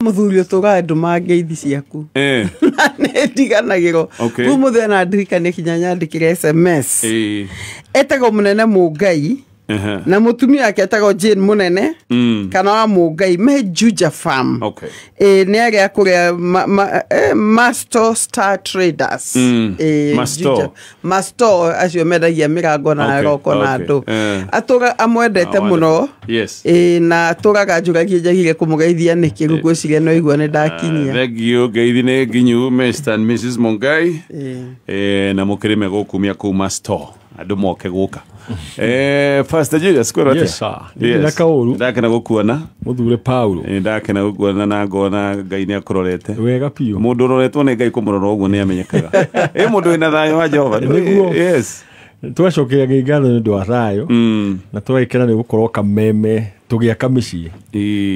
Mũthuri ũtũraga ndũmaga ngeithi ciaku na nĩ ndiganagĩrwo. Rĩu mũthenya na ndirikanie kinya nyandĩkĩre SMS. Etagwo Mũnene Mũngai na mũtumia wake etagwo Jane Mũnene kana wa Mũngai me Juja Farm. Ĩ nĩ arĩa kũrĩa Masto Star Traders. Ĩ, Masto. Masto acio mendagia mĩrango na roko na andũ. Atũra amwendete Ah, mũno. wonderful. Ĩ, na atũraga njũragia njagire kũmũgeithia nĩkĩ, rĩu ngwĩciria no igua nĩ ndakinyia. Thank you, ngeithi nĩ nginyu Mr and Mrs Mungai. Na mũkĩrĩme gũkumia kuma store andũ moke gũka. Pastor Julius, kwĩrwo atĩa? Yes, sir. Ndirĩ na kaũru. Ndakena gũkuona. Mũthure Paulo. Ndakena gũkuona na ngona Ngai nĩ akũrorete. Wega biũ. Mũndũ ũroretwo nĩ Ngai kũmũrora ũguo nĩ amenyekaga. Ĩ mũndũ wĩna thayũ wa Jehova. Nĩguo. Twacokeria Ngai ngatho nĩ ũndũ wa thayũ na tũgagĩkena nĩ gũkorwo kameme tũgĩaka mĩciĩ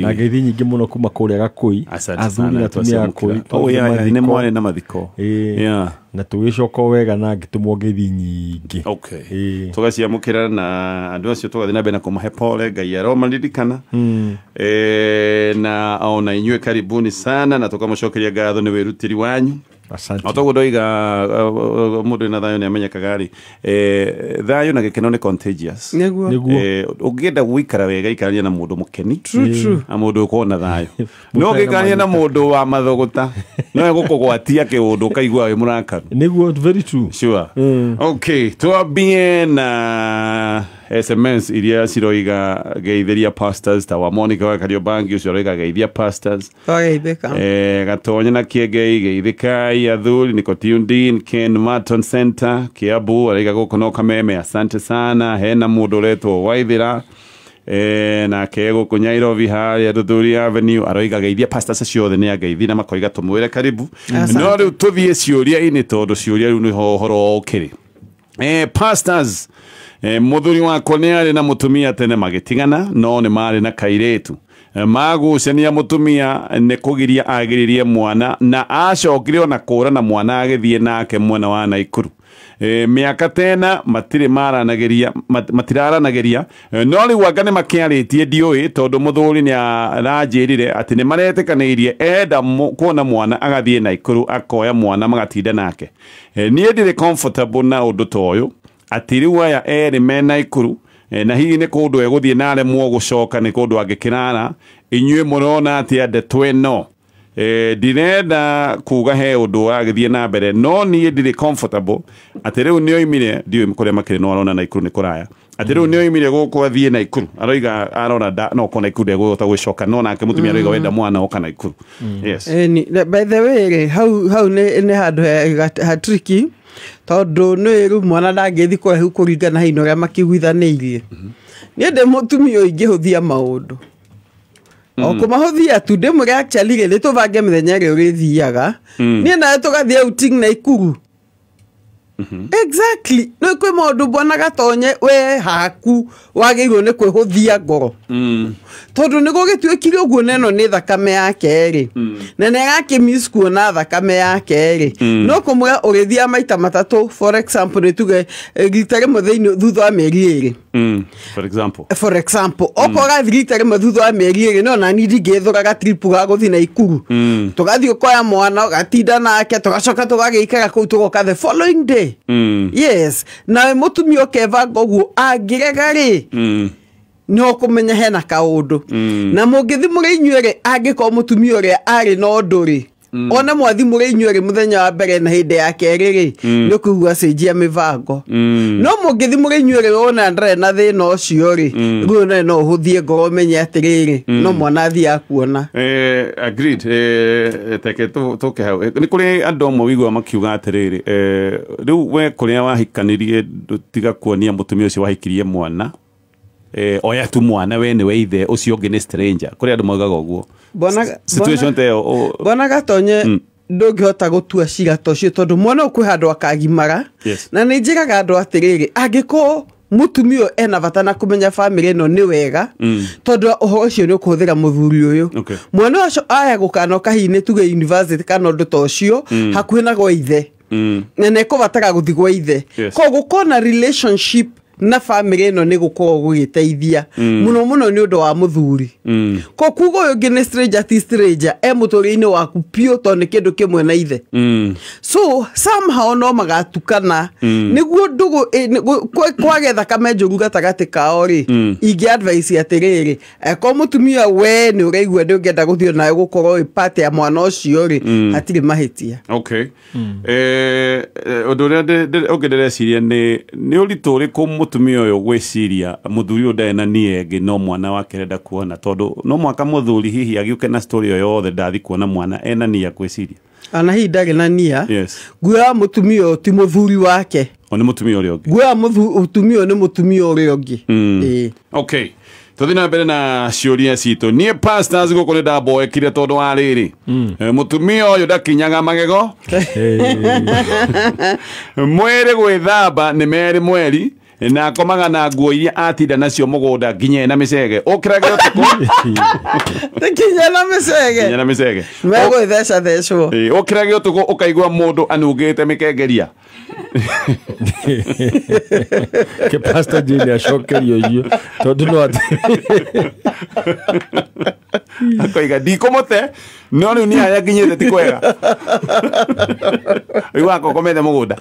na ngeithi nyingĩ mũno kuma kũrĩa Gakũi, Asante athuri sana, na atumia a twacamũkĩra. Gakũi. Oh, yeah, nĩ Mathiko. mwarĩ na mathiko. Na tũgĩcoka o wega na ngĩtũmwo ngeithi nyingĩ. Tũgaciamũkĩra na andũ acio tũgathiĩ na mbere na kũmahe pole, Ngai aromaririkana. Na ona inyuĩ karibuni sana na tũkamũcokeria ngatho nĩ wĩrutĩri wanyu. Asante. O toguo ndoiga, mũndũ wĩna thayũ nĩ amenyekaga rĩ, thayũ na gĩkeno nĩ contagious. Nĩguo. Nĩguo. Ũngĩenda gũikara wega, ikarania na mũndũ mũkeni True, true. na mũndũ ũkorwo na thayũ. No Mũtarĩ na ũngĩikarania na manyita. mũndũ wa mathũgũta no egũkũgwatia kĩũndũ ũkaigua wĩ mũrakaru. Nĩguo, very true. Sure. Okay, twambie na SMS iria ciroiga geithĩria pastors, ta wa Monica wa Kariobangi ũcio aroiga geithia pastors. Twageithĩka. Gatonye na Kiengei, geithĩkai athuri. Niko tuned in Ken Martin Center Kiambu, araiga gũkũ no kameme, asante sana. Hena mũndũ ũretwo Waithĩra, nake gũkũ Nairobi harĩa Ruthuri Avenue aroiga geithia pastors ciothe, nĩ angeithi na makoiga tũmwĩre karibu. Asante. No rĩu tũthiĩ ciũria-inĩ tondũ ciũria rĩu nĩho ũhoro ũkĩrĩ. Pastors, mũthuri wakwa nĩ arĩ na mũtumia tene magĩtigana, no nĩ marĩ na kairĩtu. Magucania mũtumia nĩ kũgiria agiririe mwana na acokire ona kũra na mwana agĩthiĩ nake mwena wa Naikuru. Mĩaka tena matirĩ maranagĩria, matiraranagĩria. No rĩu anga nĩ makĩarĩtie ndiũĩ, tondũ mũthuri nĩ aranjĩrire atĩ nĩ maretĩkanĩirie enda kuona mwana agathiĩ Naikuru akoya mwana magatinda nake. Niĩ ndirĩ comfortable na ũndũ ta ũyũ atĩ rĩu aya erĩ me Naikuru, na hihi nĩ kũndũ egũthiĩ na aremwo gũcoka, nĩ kũndũ angĩkĩrara. Inyuĩ mũrona atĩa ndeto ĩno? Ndirenda kuga he ũndũ ũragĩthiĩ na mbere, no niĩ ndirĩ comfortable atĩ rĩu nĩ oimire, ndiũĩ kũrĩa makĩrĩ, no arona Naikuru nĩ kũraya, atĩ rĩu nĩ oimire gũkũ athiĩ Naikuru, aroiga arona no ko Naikuru ndegũhota gũcoka, no nake mũtumia aroiga wenda mwana oka Naikuru. Yes. By the way rĩ, hau nĩ handũ ha tricky, tondũ nĩ rĩu mwana ndangĩthiĩ kũraihu kũringana hihi na ũrĩa makĩiguithanĩirie. Niĩ ndĩ mũtumia ũyũ ingĩhũthia maũndũ o kũmahũthia tu, ndĩmwĩre actually rĩ, nĩ tũbange mĩthenya ĩrĩa ũrĩthiaga, niĩ nawe tũgathiĩ outing Naikuru. Exactly, nĩ kwĩ maũndũ bwana Gatonye we haku wagĩrĩirwo nĩ kwĩhũthia ngoro, tondũ nĩ gũgĩtuĩkire ũguo na ĩno nĩ thakame yake rĩ, na nĩ arakĩmiss kuona thakame yake rĩ, no kũmwĩra ũrĩthiaga maita matatũ, for example, nĩ tuge rita rĩmwe thĩinĩ thutha wa mĩeri 2. For example. For example, okorwo ũrathiĩ rita rĩmwe thutha wa mĩeri 2, no nani ndingĩthũra gatrip ga gũthiĩ Naikuru, tũgathiĩ ũkoya mwana ũgatinda nake, tũgacoka tũgagĩikara kũu, tũgoka the following day. Yes, nawe mũtumia ũkebanga ũguo, angĩrega rĩ, no kũmenya hena kaũndũ. Na mũngĩthi mũrĩ inyuĩ rĩ, angĩkorwo mũtumia ũrĩa arĩ na ũndũ rĩ, ona mwathi mũrĩ inyuĩ rĩ mũthenya wa mbere na hĩndĩ ya kerĩ rĩ, nĩ ũkũigua cenjia mĩbango. No mũngĩthi mũrĩ inyuĩ rĩ, wona ndarĩ na thĩna ũcio rĩ, rĩu nawe no ũhũthie ngoro ũmenye atĩrĩrĩ, no mwana athiaga kuona. Agreed. Teke tũke hau. Nĩ kũrĩ andũ amwe wĩiguaga makiuga atĩrĩrĩ, rĩu we kũrĩa wahikanirie tiga kuonia mũtumia ũcio wahikirie mwana, oya tu mwana, we nĩwe ithe, ũcio ũngĩ nĩ stranger. Kũrĩ andũ maugaga ũguo. Situation ta ĩyo Bwana Gatonye, ndũngĩhota gũtua cira ta ũcio, tondũ mwana ũyũ kwĩ handũ akagimara. Na nĩ njĩraga andũ atĩrĩrĩ, angĩkorwo mũtumia ũyũ ena bata na kũmenya bamĩrĩ ĩno nĩ wega, tondũ ũhoro ũcio nĩ ũkũhũthĩra mũthuri ũyũ. Mwana ũcio aya gũkanoka hihi nĩ tuge university kana ũndũ ta ũcio, hakuhĩ na gwa ithe, na nĩ ekũbatara gũthiĩ gwa ithe. Koguo gũkorwo na relationship na family ĩno nĩ gũkorwo gũgĩteithia mũno mũno nĩ ũndũ wa mũthuri. Ko kuga ũyũ ũngĩ nĩ stranger ti stranger, e mũtũrĩre-inĩ waku piũ tondũ nĩ kĩndũ kĩmwe na ithe. So somehow no magatukana nĩguo ndũgũ kwage thakame njũru gatagatĩ kao rĩ, ingĩ advice atĩrĩrĩ, angĩkorwo mũtumia we nĩ ũraigua nĩ ũngĩenda gũthiĩ nawe gũkorwo wĩ part ya mwana ũcio rĩ, hatirĩ mahĩtia. Okay. Ũndũ ũrĩa ũngĩ ndĩreciria nĩ ũritũ ũrĩkũ mũtumia ũyũ gwĩciria mũthuri ũyũ ndarĩ na nia ĩngĩ no mwana wake arenda kuona, tondũ no mwaka mũthuri hihi agĩũke na story ĩyo yothe ndathi kuona mwana ena nia gwĩciria. Ana hihi ndarĩ na nia. Yes. Nguoya mũtumia ũyũ ti mũthuri wake. O nĩ mũtumia ũrĩa ũngĩ. Nguoya mũtumia ũyũ nĩ mũtumia ũrĩa ũngĩ. Ĩĩ. Okay. Tũthiĩ na mbere na ciũria citũ. Niĩ pastors gũkũ nĩ ndamboekire tondũ wa rĩrĩ. Mũtumia ũyũ ndakinyaga magego. Mwĩrĩ gwĩthamba nĩ merĩ mweri na akomaga na nguo iria atinda nacio mũgũnda nginya ena mĩcege. Ũkĩrage ũtukũ. Nginya na mĩcege. Nginya na mĩcege. Megwĩtheca thecwo. Ũkĩrage ũtukũ ũkaigua mũndũ anungĩte mĩkengeria. Ke Pastor Jane acokerio irio tondũ no atĩ akoiga ndikũmũte no rĩu nĩ harĩa nginyĩte ti kwega. Rĩu akokomete mũgũnda.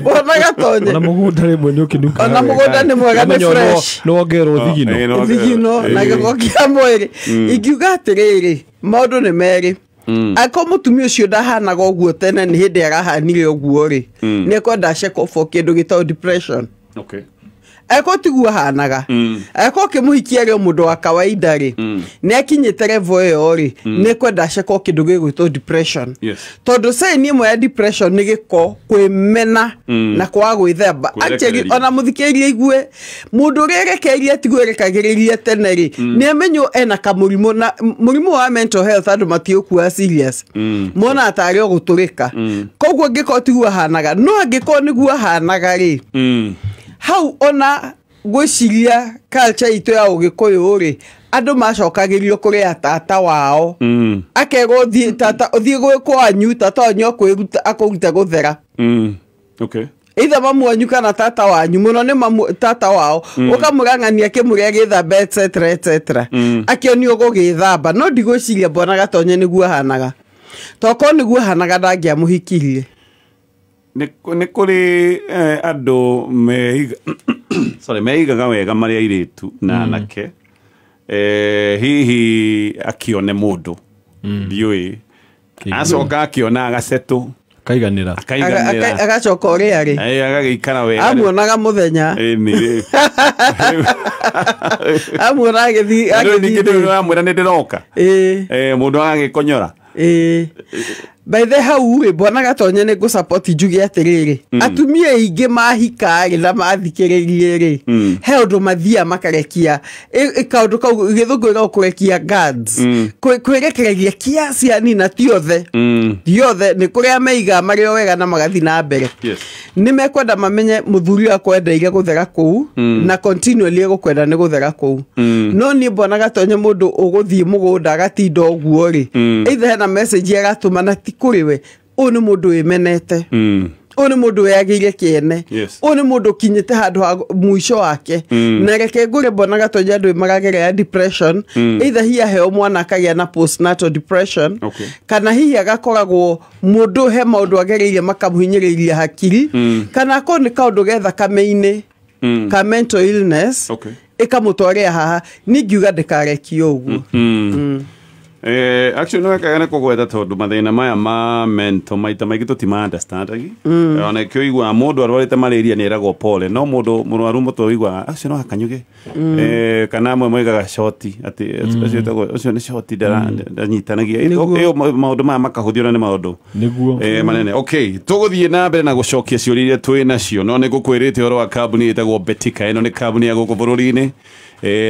Ona gatonye. Ona mũgũnda rĩmwe nĩ ũkĩnungaga Ona mũgũnda nĩ mwega, nĩ fresh. No wongererwo thigino. Thigino na gĩko kĩa mwĩrĩ. Ingiuga atĩrĩrĩ, maũndũ nĩ merĩ. Angĩkorwo mũtumia ũcio ndahanaga ũguo tene nĩ hĩndĩ arahanire ũguo rĩ, nĩ ekwenda check off kĩndũ gĩtagwo depression. Okay. Angĩkorwo tiguo ahanaga, angĩkorwo ũkĩmũhikia arĩ o mũndũ wa kawaida rĩ, nĩ akinyĩte level ĩyo rĩ, nĩ ekwenda check off kĩndũ gĩgwĩtwo depression. Yes. Tondũ sign ĩmwe ya depression nĩ gĩko, kwĩmena na kwaga gwĩthemba. Actually, ona mũthikĩrĩria aigue, mũndũ ũrĩa erekeirie tiguo erekagĩrĩria tene rĩ, nĩ amenywo ena kamũrimũ, na mũrimũ wa mental health andũ matiũkua serious. Mona tarĩ o gũtũrĩka. Koguo angĩkorwo tiguo ahanaga, no angĩkorwo nĩguo ahanaga rĩ, hau ona gwĩciria culture itũ ya ũgĩkũyũ rĩ, andũ macokagĩrio kũrĩ tata wao. Akerwo thiĩ tata, ũthiĩ gwĩ kwanyu, tata wanyu akwĩruta, akũrute gũthera. Okay. Either mamu wanyu kana tata wanyu, mũno nĩ mamu, tata wao. Ũkamũrang'ania akĩmũrĩa agĩthamba, et cetera, et cetera. Akĩonio gũgĩthamba, no ndigwĩciria mbona Gatonye nĩguo ahanaga. Tokorwo nĩguo ahanaga ndangĩamũhikirie. Nĩ kũrĩ andũ meigaga wega marĩ airĩtu na anake. Hihi akione mũndũ. Ndiũĩ. Acoka akiona agasetũ. Akaiganĩra. Akaiganĩra. Agacoka ũrĩa arĩ. Agagĩikara wega. Amuonaga mũthenya. Nĩ. Amuonaga agĩthiĩ, Rĩu ningĩ agĩthiĩ. ndĩramwĩra nĩ ndĩroka. Mũndũ agagĩkonyora. By the hau rĩ, mbona Gatonye nĩ ngũsupport njuge atĩrĩrĩ, atumia aingĩ mahika rĩ na mathikĩrĩrie rĩ, he ũndũ mathiaga makarekia, kaũndũ kau gĩthũngũ gĩtagwo kũrekia guards. Kwĩrekereria kiasi yani na ti othe. Ti othe, nĩ kũrĩa meigaga marĩ o wega na magathiĩ na mbere. Yes. Nĩ mekwenda mamenye mũthuri ũyũ akwendeire gũthera kũu, na continually egũkwenda nĩ gũthera kũu. No niĩ mbona Gatonye mũndũ ũgũthiĩ mũgũnda agatinda ũguo rĩ, either hena message aratũma na ti kũrĩ we, ũyũ nĩ mũndũ wĩmenete. Ũyũ nĩ mũndũ wĩyagĩire kĩene. Yes. Ũyũ nĩ mũndũ ũkinyĩte handũ ha mũico wake. Na reke ngũre mbona Gatonye andũ maragerera depression, either hihi aheo mwana akagĩa na postnatal depression, Okay. kana hihi agakoragwo mũndũ he maũndũ agereirie makamũhinyĩrĩria hakiri, kana akorwo nĩ kaũndũ ge thakame-inĩ, ka mental illness, Okay. ĩkamũtwarĩra haha. Niĩ ngiuga ndĩkarekio ũguo. Actually no wekaga nĩ kũgweta tondũ mathĩna maya ma mental maita maingĩ tũtima understandagi. Ona kĩo ũiguaga mũndũ arwarĩte malaria nĩ eragwo pole, no mũndũ mũrwaru mũtwe ũiguaga acio no akanyuge. Kana amwe moigaga shoti, atĩ ũcio wĩtagwo, ũcio nĩ shoti ndanyitanagia. Nĩguo. Ĩyo maũndũ maya makahũthio na nĩ maũndũ. Nĩguo. Manene. Okay, tũgũthiĩ na mbere na gũcokia ciũria iria twĩ nacio, no nĩ ngũkwĩrĩte ũhoro wa kambuni ĩtagwo Betika. Ĩno nĩ kambuni ya gũkũ bũrũri-inĩ.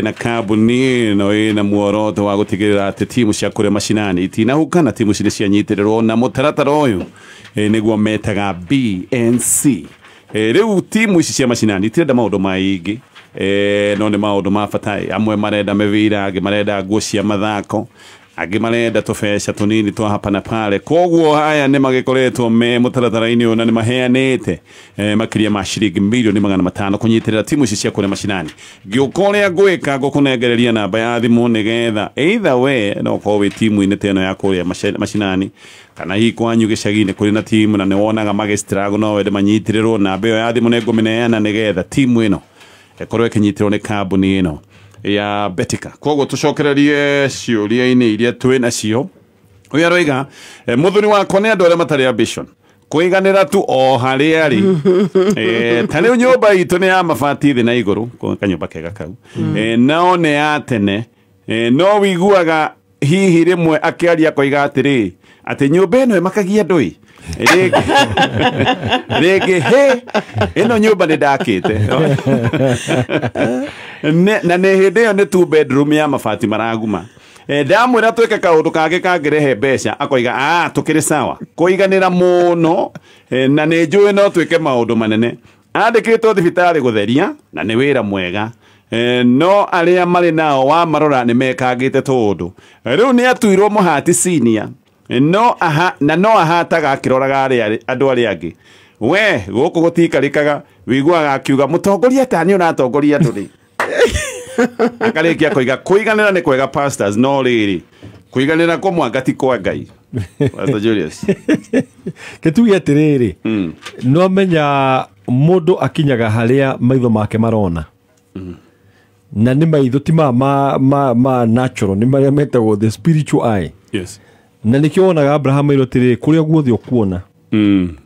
Na kambuni ĩno ĩna muoroto wa gũtigĩrĩra atĩ timu cia kũrĩa macinani itinahuka na timu cirĩ cianyitĩrĩrwo na mũtaratara ũyũ, nĩguo metaga BNC. Rĩu timu ici cia macinani itirenda maũndũ maingĩ, no nĩ maũndũ ma bata. Amwe marenda mĩbira, angĩ marenda nguo cia mathako. Angĩ marenda tũbeca tũnini twa hapa na pale. Koguo aya nĩ magĩkoretwo me mũtaratara-inĩ ũyũ na nĩ maheanĩte makĩria ma ciringi milioni 500 kũnyitĩrĩra timu ici cia kũrĩa macinani. Ngĩũka ũrĩa ngwĩka ngũkũnengereria namba ya thimũ nĩgetha either we no ũkorwo wĩ timu-inĩ ta ĩno ya kũrĩa macinani, kana hihi kwanyu gĩcagi-inĩ kũrĩ na timu na nĩ wonaga magĩ struggle, no wende manyitĩrĩrwo. Namba ĩyo ya thimũ nĩ ngũmĩneana nĩgetha timu ĩno ĩkorwo ĩkĩnyitĩrwo nĩ kambuni ĩno ya Betika. Koguo tũcokererie ciũria-inĩ iria twĩ nacio. Ũyũ aroiga, mũthuri wakwa nĩ andũ arĩa matarĩ ambition, kũiganĩra tu o harĩa arĩ. Ta rĩu nyũmba itũ nĩ ya mabati thĩ na igũrũ, kanyũmba kega kau, nao nĩ ya tene. No wiguaga hihi rĩmwe akĩaria akoiga atĩrĩ, atĩ nyũmba ĩno ĩmakagia andũ ĩ, rĩngĩ hĩ ĩno nyũmba nĩ ndakĩte. Na nĩ hĩndĩ ĩyo nĩ 2 bedroom ya mabati maraguma. Ndamwĩra twĩke kaũndũ kangĩ kangĩrehe mbeca, akoiga a tũkĩrĩ sawa, kũiganĩra mũno, na nĩ njũĩ no twĩke maũndũ manene. Andĩkĩtwo thibitarĩ gũtheria na nĩ wĩra mwega, no arĩa marĩ nao wa marora nĩ mekangĩte tũũndũ. Rĩu nĩ atuirwo mũhati senior, no aha na no ahataga akĩroraga andũ arĩa angĩ. We gũkũ gũtikarĩkaga, wĩiguaga akiuga mũtongoria ta nĩ ũratongoria andũ rĩ. Akarĩkia koiga kũiganĩra nĩ kwega pastors, no rĩrĩ kũiganĩra kũmwanga ti kwa Ngai. Pastor Julius, kĩtuge atĩrĩrĩ, no menya mũndũ akinyaga harĩa maitho make marona, na nĩ maitho ti ma natural, nĩ marĩa metagwo the spiritual eye. Yes. Na nĩkĩo wonaga Abraham airwo atĩrĩrĩ, kũrĩa guothe ũkuona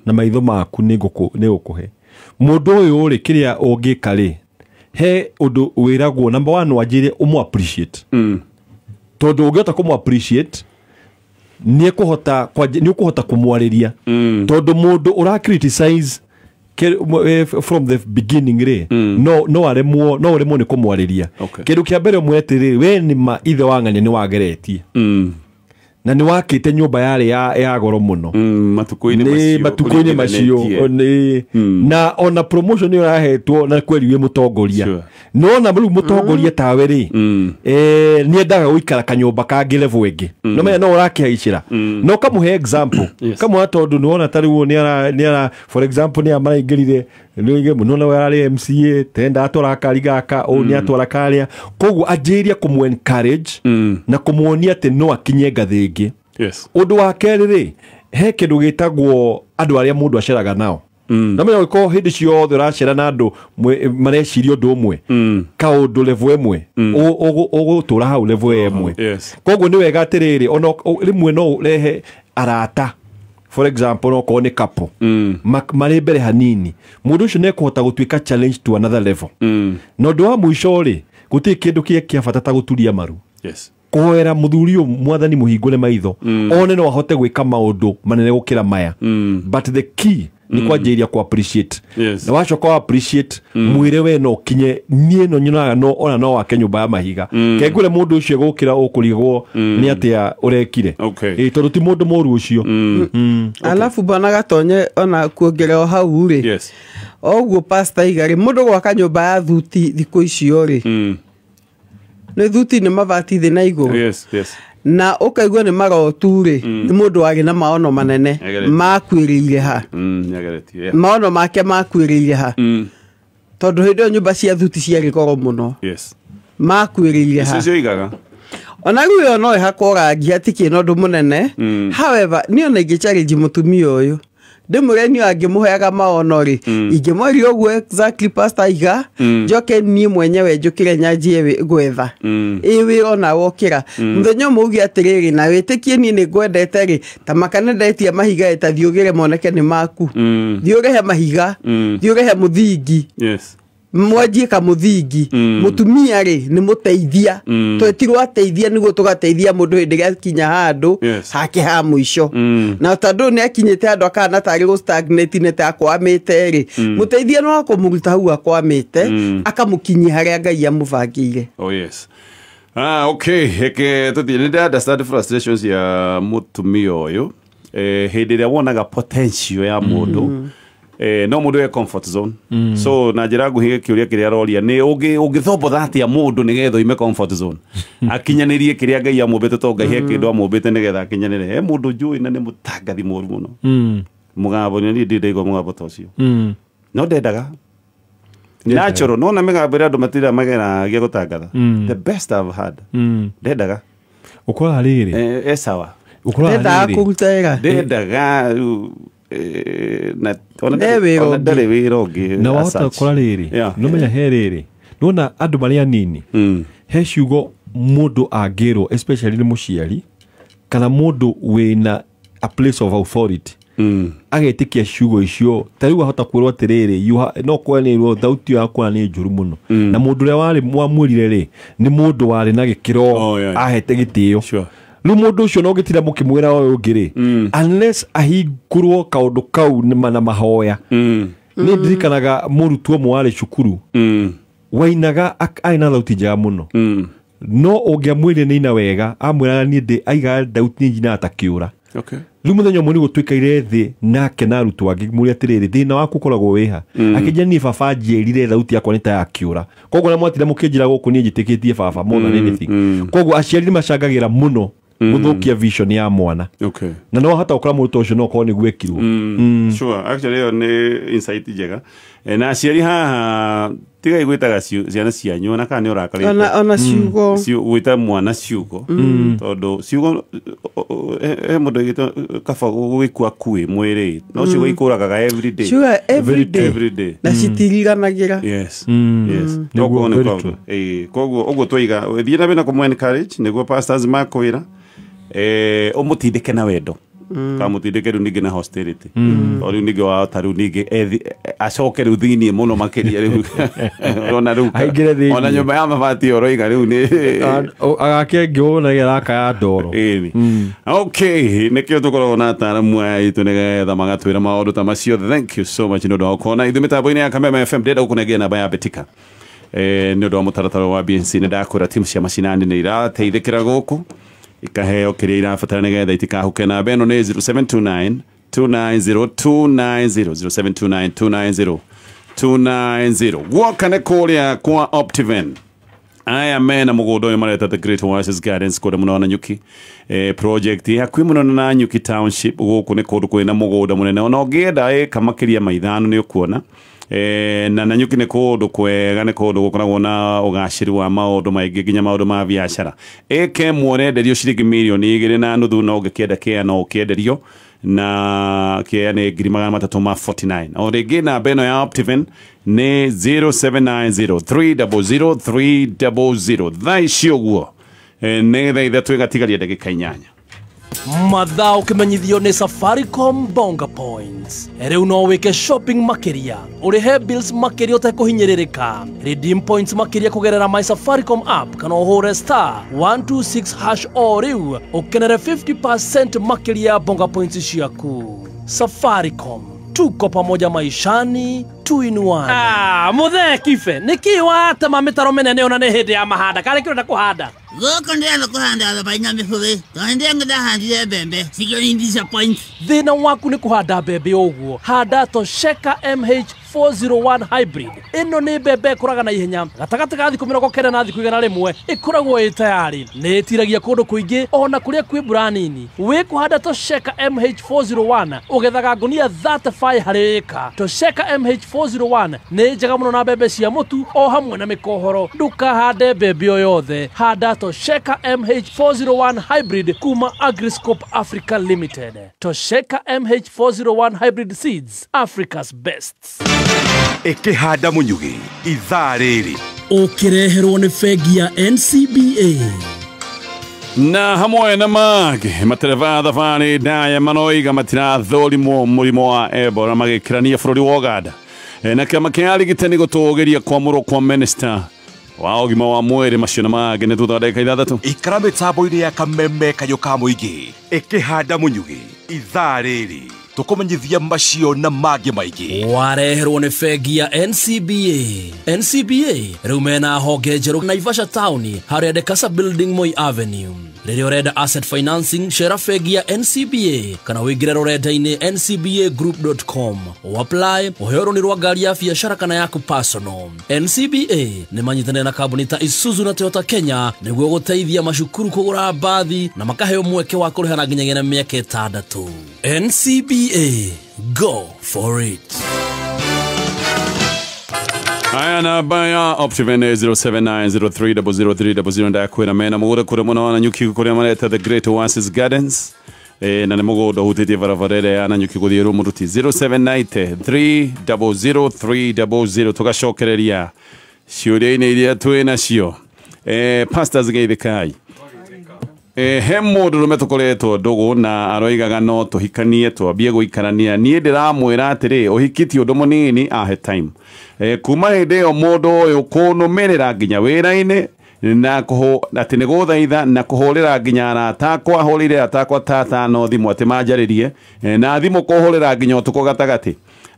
na maitho maku nĩ ngũkũhe. Mũndũ ũyũ rĩ, kĩrĩa ũngĩka rĩ, he ũndũ wĩragwo number 1 wanjĩre ũmũ appreciate, tondũ ũngĩhota kũmũ appreciate nĩ ũkũhota kũmwarĩria, tondũ mũndũ ũra criticize from the beginning rĩ, no aremwo nĩ kũmwarĩria. Kĩndũ kĩa mbere ũmwĩre atĩrĩrĩ, we nĩ ma ithe wa ng'ania nĩ wageretie, na nĩ wakĩte nyũmba yarĩ ya goro mũno matukũ-inĩ macio, na ona promotion ĩyo ũrahetwo na kweri wĩ mũtongoria. No na rĩu mũtongoria tawe rĩ, nĩ endaga gũikara kanyũmba kangĩ level ĩngĩ, no menya no ũrakĩhaicĩra. No kamũhe example, kamũhe tondũ nĩ wona ta rĩu nĩ ara for example nĩ maraingĩrire nĩ wona ararĩ MCA tenda atwara kari gaka ũũ nĩ atwara karĩa, koguo anjĩrie kũmũ encourage na kũmuonia atĩ no akinye ngathĩ ĩngĩ. Yes. Ũndũ wa kerĩ rĩ, he kĩndũ gĩtagwo andũ arĩa mũndũ aceraga nao. Na menya ũngĩkorwo hĩndĩ ciothe ũracera na andũ mareciria ũndũ ũmwe, kaũndũ level ĩmwe, ũgũtũra hau level ĩmwe. Koguo nĩ wega atĩrĩrĩ, ona rĩmwe no ũrehe arata, for example no korwo nĩ couple marĩ mbere hanini, mũndũ ũcio nĩ ekũhota gũtuĩka challenge to another level. Na ũndũ wa mũico rĩ, gũtirĩ kĩndũ kĩa bata ta gũturia maru. Yes. Kũhoera mũthuri ũyũ mwathani mũhingũre maitho, one no ahote gwĩka maũndũ manene gũkĩra maya. But the key nĩ kwanjĩrĩria kũ appreciate. Yes. Na wacoka wa appreciate, mwĩre we no ũkinye, niĩ no nyonaga no ona no wake nyũmba ya mahiga. Kengũre mũndũ ũcio gũkĩra ũkũrigwo nĩ atĩa ũrekire. Tondũ ti mũndũ mũru ũcio. Alafu bwana Gatonye ona kuongerera hau rĩ. Yes. Oguo pastor iga rĩ, mũndũ gwaka nyũmba ya thuti thikũ icio rĩ, nĩ thuti nĩ mabati thĩ na igũrũ. Yes, yes. Na ũkaigua nĩ marotu rĩ, nĩ mũndũ warĩ na maono manene makuĩrĩire ha. Maono make makuĩrĩire ha. Tondũ hĩndĩ ĩyo nyũmba cia thuti ciarĩ goro mũno. Yes. Makuĩrĩire ha. Icio igaga. Ona rĩu ĩyo no ĩhakwo rangi hatikĩrĩ na ũndũ mũnene. However, niĩ ona ingĩ challenge mũtumia ũyũ, ndĩmwĩre niĩ angĩmũheaga maono rĩ, ingĩmweria ũguo exactly pastor iga, njoke niĩ mwenyewe njũkĩre nyanjie gwetha. Ĩ wĩra ona wokĩra. Mũthenya ũmwe uge atĩrĩrĩ, na wĩtĩkie niĩ nĩ ngwendete rĩ, ta makana ndetia mahiga ĩ, ta thiĩ ũgĩre moneke nĩ maku. Thiĩ ũrehe mahiga, thiĩ ũrehe mũthingi. Yes. Mwanjie kamũthingi. Mũtumia rĩ, nĩ mũteithia. Twetirwo ateithia nĩguo tũgateithia mũndũ hĩndĩ ĩrĩa akinya handũ hake ha mũico. Na tondũ nĩ akinyĩte handũ akahana tarĩ gũ stagnate nĩ ta akwamĩte rĩ, mũteithia no akũmũruta hau akwamĩte, akamũkinyia harĩa Ngai amũbangĩire. Oh yes. Okay, heke tũthiĩ. Nĩ understand frustrations ya mũtumia ũyũ. Hĩndĩ ĩrĩa wonaga potential ya mũndũ, No mundu e comfort zone. So na njira nguhige kiuria kiria aroria ni ungithombo atia mundu nigetha oime comfort zone akinyanirie kiria Ngai amumbite to Ngai he kindu amumbite nigetha akinyanire. He mundu njui na ni mutangathi moru muno mugabo ni ndi ndaigua mugabo ta ucio no ndendaga natural no na migambo ria andu matira mageragia gutangatha the best I've had ndendaga ukora riri sawa ukora riri ndendaga na ona ndari wira ungi na wahota gukora riri no menya he riri nona andu mari anini he ciugo mundu angirwo especially ni muciari kana mundu wina a place of authority agetikia ciugo icio ta riu ahota kwirwo atiriri no kwanirwo thauti yakwa ni njuru muno na mundu uria wari mwamwirire ri ni mundu wari na gikiro ahete gitio riu mundu ucio no gitira mukimwira uyu ungi ri unless ahingurwo kaundu kau na mahoya. Ni ndirikanaga murutwo mwari cukuru wainaga ari na thauti njega muno no ungiamwirire ni ina wega amwiraga ni ndi aiga thauti ni njina atakiura. Okay. Riu muthenya ũmwe nĩgũtuĩkaire thĩ nake na arutwo angĩ mũrĩa atĩrĩrĩ thĩna waku ũkoragwo wĩha akĩnjĩra niĩ baba njĩrire thauti yakwa nĩ ta yakiũra koguo na mwatinda mũkĩnjĩra gũkũ niĩ njĩtĩkĩtie baba more than anything. Koguo aciari nĩ macangagĩra mũno gũthũkia vision ya mwana. Okay. Na no hata ũkora mũrutwo ũcio no ũkorwo nĩguo ekirwo. Sure, actually ĩyo nĩ insight njega. Na aciari haha tigai gwĩtaga ciana cianyu ona kana nĩ ũrakarĩte ona ciugo gwĩta mwana ciugo tondũ ciugo he mũndũ aigĩte kaba gũgĩkua kuĩ mwĩrĩ no ciugo ikũragaga every day. Ciugo every day na citiriganagĩra. Yes. Yes. Koguo ũguo twaiga thiĩ na mbere na kũmũ encourage nĩguo pastors makwĩra ũmũtindĩke na wendo kamutindike riu ningi na hostility to riu ningi wa ta riu ningi acoke riu thiini muno makiria riu ona riu ona nyumba ya mabati oroiga riu ni agake ngiona geraka ya ndoro. Okay, nikio tukoragwo na ataramu aya itu nigetha magatwira maundu ta macio. Thank you so much ni undu wa gũkorwo ithuĩ mitambo-inĩ ya Kameme FM. Ndĩrenda gũkũnengera namba ya Betika ni undu wa mũtaratara wa BNC. Nĩ ndakwĩra timu cia macinani nĩ irateithĩkĩra gũkũ ikaheo kiria irabatara nigetha itikahuke. Namba ĩno nĩ 0729 290 290 0729 290 290. Guoka nĩ kũrĩa kwa Optiven. Aya mena mũgũnda ũyũ mareta The Great Oasis Gardens kũrĩa mũno na Nyuki project hakuhĩ mũno na Nyuki Township. Gũkũ nĩ kũndũ kwĩna mũgũnda mũnene ona ũngĩenda ĩka makĩria ma 5 nĩ ũkuona. Na Nanyuki nĩ kũndũ kwega, nĩ kũndũ gũkoragwo na ũgacĩru wa maũndũ maingĩ nginya maũndũ ma biacara. Ĩka ĩmwe ũrenderio ciringi mirioni 2.5 na ũngĩkĩenda kĩa no ũkĩenderio na kĩa nĩ 349. O rĩngĩ namba ĩno ya Optiven nĩ 0790 300 300. Thaa ici ũguo nĩ thaa 3 ĩgatigaria ndagĩka 8. Mathaa ũkĩmenyithio nĩ Safaricom Bonga Points. Rĩu no wĩke shopping makĩria, ũrĩhe bills makĩria ũtekũhinyĩrĩrĩka, redeem points makĩria kũgerera my Safaricom app kana ũhũre *126# o rĩu ũkenere 50% makĩria Bonga Points ciaku. Safaricom, tuko pamoja maishani, tuinuane. Muthee Kibe, nĩkĩ watema mĩtaro mĩnene ona nĩ hĩndĩ ya mahanda karĩ kĩrenda kũhanda? Gũkũ ndĩrenda kũhanda thabai na mĩbũrĩ tondũ ndĩrenda ndahandire mbembe cikĩoni disappoint. Thĩna waku nĩ kũhanda mbembe ũguo. Handa Tosheka MH401 hybrid. Ĩno nĩ mbembe ĩkũraga na ihenya gatagatĩ ga thikũ 90 na thikũ 101 ĩkoragwo ĩ tayari. Nĩ ĩtiragia kũndũ kũingĩ ona kũrĩa kwĩ mbura nini. Wĩ kũhanda Tosheka MH401 ũgethaga ngunia 35 harĩ ĩka. Tosheka MH401 nĩ njega mũno na mbembe cia mũtu o hamwe na mĩkohoro. Ndũkahande mbembe o yothe, handa Tosheka MH401 hybrid kuma Agriscope Africa Limited. Tosheka MH401 hybrid seeds, Africa's best. Ĩkĩhanda mũnyugĩ ithaa rĩrĩ ũkĩreherwo nĩ bengi ya NCBA. Na hamwe na mangĩ matereba thabarĩ ndaya manoiga matirathũrimwo mũrimũ wa Ebola magĩkĩrania bũrũri wa Uganda. Na kĩama kĩa arigitani gũtũgĩria kwamũrwo kwa minister wa ũgima wa mwĩrĩ. Macio na mangĩ nĩ thutha wa ndagĩka 6. Ikara mĩtambo-inĩ ya Kameme kayũ ka mũingĩ ĩkĩhanda mũnyugĩ ithaa rĩrĩ tũkũmenyithia macio na mangĩ maingĩ. Wareherwo nĩ bengi ya NCBA. NCBA rĩu mena honge njerũ Naivasha Town harĩa Dekasa Building Moi Avenue. Rĩrĩa ũrenda asset financing cera bengi ya NCBA kana wĩingĩre rũrenda-inĩ ncbagroup.com. Ũapply ũheo rũni rwa ngari ya biacara kana yaku personal. NCBA nĩ manyitanĩire na kambuni ta Isuzu na Toyota Kenya nĩguo gũteithia macukuru kũgũra mbathi na makaheo mweke wa kũrĩha na nginyagia na mĩaka 6. NCBA, go for it. Aya namba ya Optiven 0790300300 ndakwira mena mugunda kuria muno wa Nanyuki kuria mareta The Great Oasis Gardens na nĩ mũgũnda ũhutĩtie barabara ĩrĩa ya Nanyuki gũthiĩ Rumuruti 0790300300 tũgacokereria ciũria-inĩ iria twĩ nacio. Pastors geithĩkai. He mũndũ rũme tũkoretwo ndũgũ na aroigaga no tũhikanie twambie gũikarania. Niĩ ndĩramwĩra atĩrĩ, ũhiki ti ũndũ mũnini, ahe time. Kuma hĩndĩ ĩyo mũndũ ũyũ kũnũmĩrĩra nginya wĩra-inĩ na atĩ nĩ gũthaitha na kũhũrĩra nginya arata akwa, ahũrĩire arata akwa ta atano thimũ atĩ manjarĩrie, na thimũ kũhũrĩra nginya ũtukũ gatagatĩ.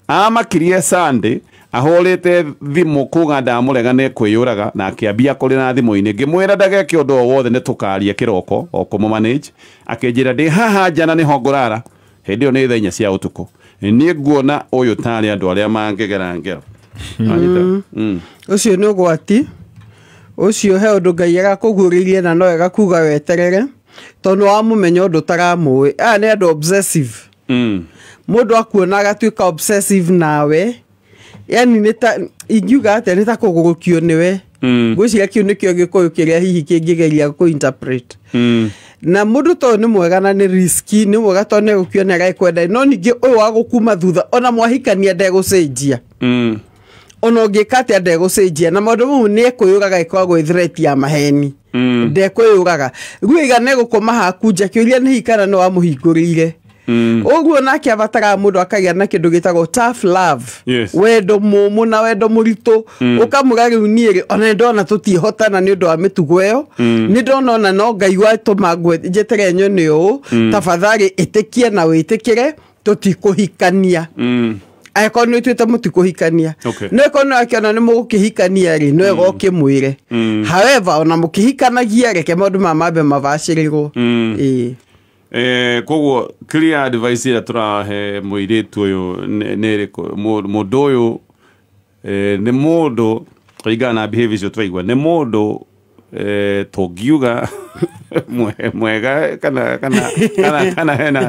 Amakirie Sunday ahũrĩte thimũ kuga ndamũrega nĩ kwĩyũraga na akĩambia kũrĩra thimũ-inĩ. Ngĩmwĩra ndageke ũndũ o wothe nĩ tũkaria kĩroko o kũmũ-manage. Akĩnjĩra ndĩ haha nja na nĩho ngũrara. Hĩndĩ ĩyo nĩ thaa 4 cia ũtukũ. Niĩ nguona ũyũ tarĩ andũ arĩa mangĩgera ngero. Ũcio nĩ ũgwati. Ũcio he ũndũ Ngai agakũguũrĩirie na no wega kuga weterere tondũ wamũmenya ũndũ ũtaramũĩ. Aya nĩ andũ obsessive. Mũndũ akuona agatuĩka obsessive nawe. Yani nĩ ta ingiuga atĩa, nĩ ta kũgũrũkio nĩwe. Ngwĩciria kĩu nĩkĩo Gĩkũyũ kĩrĩa hihi kĩngĩgeria kũ-interpret. Na mũndũ to nĩ mwega na nĩ risky, nĩ mwega tondũ nĩ egũkuona agĩkwenda, no ningĩ ũyũ wa gũkuma thutha ona mwahikania ndegũcenjia. Ona ũngĩka atĩa ndegũcenjia, na maũndũ mau nĩ ekwĩyũraga ĩkoragwo ĩ threat ya maheni. Ndekwĩyũraga. Rĩu iga nĩ egũkoma haku nja, kĩũria nĩ hihi kana nĩ wamũhingũrĩire. Ũguo nake abataraga mũndũ akagĩa na kĩndũ gĩtagwo tough love. Yes. Wendo mũmũ na wendo mũritũ. Ũkamũra rĩu niĩ rĩ, ona nĩndona tũtiĩhotana nĩ ũndũ wa mĩtugo ĩyo. Nĩndona ona no Ngai watũma njetere nyone ũũ. Tafadhali ĩtĩkie na wĩtĩkĩre tũtikũhikania. Angĩkorwo nĩ ũtuĩte mũtikũhikania. No ĩkorwo nĩ akĩona nĩ mũgũkĩhikania rĩ, no wega ũkĩmwĩre. However, ona mũkĩhikanagia reke maũndũ maya mambe mabacĩrĩrwo. Ĩĩ. Koguo clear advice ĩrĩa tũrahe mũirĩtu ũyũ nĩ ĩrĩkũ? Mũndũ ũyũ nĩ mũndũ kũringana na behavior icio twaigua, nĩ mũndũ tũngiuga mwega kana hena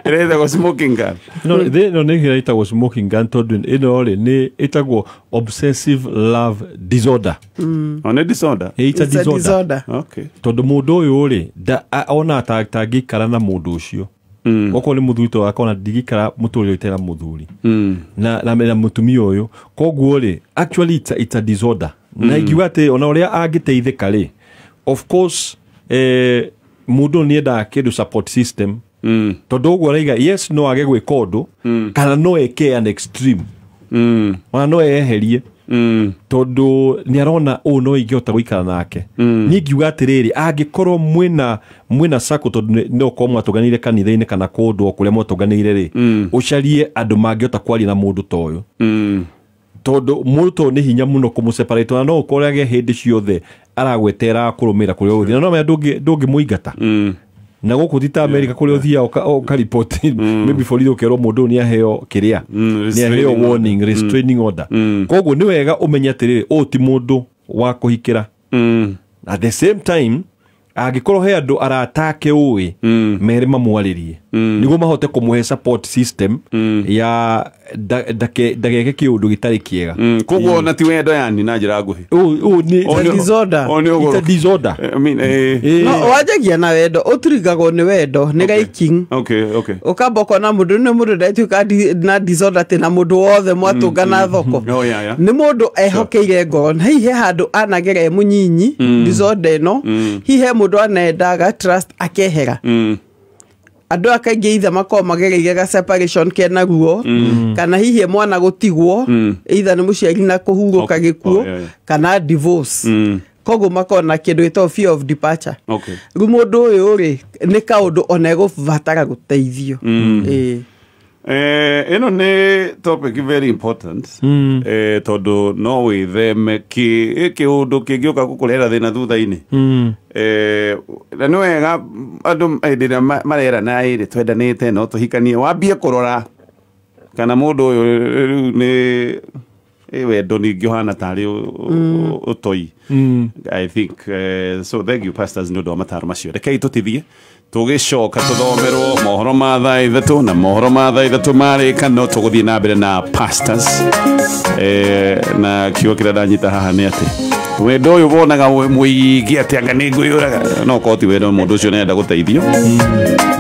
ĩrĩa ĩtagwo smoking gun. No, ĩno nĩ ĩrĩa ĩtagwo smoking gun tondũ ĩno rĩ nĩ ĩtagwo obsessive love disorder. Oh, nĩ disorder? It's a disorder. Okay. Tondũ mũndũ ũyũ rĩ ona tangĩikara na mũndũ ũcio. Okorwo nĩ mũthuri to akona ndingĩikara mũtũrĩre ũtarĩ na mũthuri. Na mũtumia ũyũ. Koguo rĩ actually it's a disorder. Na ingiuga atĩ ona ũrĩa angĩteithĩka rĩ, of course mũndũ nĩ endaga kĩndũ support system. Tondũ ũguo araiga yes no age gwĩka ũndũ kana no eke an extreme. Ona no eherie. Tondũ nĩ arona ũũ no ingĩhota gũikara nake. Niĩ ingiuga atĩrĩrĩ, angĩkorwo mwĩna sacco, tondũ no ũkorwo mwatũnganĩire kanitha-inĩ kana kũndũ o kũrĩa mwatũnganĩire rĩ, ũcarie andũ mangĩhota kwaria na mũndũ ta ũyũ. Tondũ mũndũ ta ũyũ nĩ hinya mũno kũmũ-separate, ona no ũkorage hĩndĩ ciothe aragwetera kũrũmĩrĩra kũrĩa ũgũthiĩ. Na no menya ndũngĩmũingata. Na gũkũ ti ta America kũrĩa ũthiaga ũkaripoti maybe borithi ũkerwo mũndũ ũyũ nĩ aheo kĩrĩa, nĩ aheo warning, restraining order. Koguo nĩ wega ũmenye atĩrĩrĩ, ũyũ ti mũndũ wa kũhikĩra. At the same time, angĩkorwo he andũ arata ake ũĩ, mere mamwarĩrie nĩguo mahote kũmũhe support system ya ndageke kĩũndũ gĩtarĩ kĩega. Koguo ona ti wendo yani na njĩra nguhĩ. Ũũ nĩ disorder. It's a disorder. I mean, no wanjagia na wendo, ũturigagwo nĩ wendo, nĩ liking. Okay. Ũkamba ũkona mũndũ nĩ mũndũ ndatuĩka na disorder atĩ na mũndũ wothe mwatũngana thoko. Oh, yeah. Nĩ mũndũ ehokeire ngoro. Na hihi he handũ anagera e mũnyinyi disorder ĩno, hihi he mũndũ anendaga trust akehera. Andũ aya kaingĩ either makoragwo magereire ga separation kena ruo, kana hihi mwana gũtigwo, either nĩ mũciari na kũhurũka gĩkuũ, kana divorce. Koguo makoragwo na kĩndũ gĩtagwo fear of departure. Rĩu mũndũ ũyũ rĩ, nĩ kaũndũ ona egũbatara gũteithio. Ĩno nĩ topic very important, tondũ no wĩtheme kĩũndũ kĩngĩũka gũkũrehera thĩna thutha-inĩ. Na nĩ wega andũ hĩndĩ ĩrĩa marerana ĩrĩ twendanĩte no tũhikanie, wambie kũrora kana mũndũ ũyũ rĩu nĩ wendo ningĩ ũhana tarĩ ũtoi. I think so thank you, pastors, nĩ ũndũ wa mataro macio. Rekei tũtithie, tũgĩcoka tũthomerwo mohoro ma thaa 3, na mohoro ma thaa 3 marĩka no tũgũthiĩ na mbere na pastors. Na kiugo kĩrĩa ndanyita haha nĩ atĩ wendo ũyũ wonaga mũingĩ atĩ anga nĩ ngwĩyũraga, no korwo ti wendo, mũndũ ũcio nĩarenda gũteithio,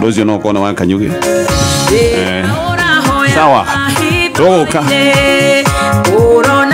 mũndũ ũcio no korwo nĩ wa kanyugĩ. Sawa, tũgũka. Ũrona.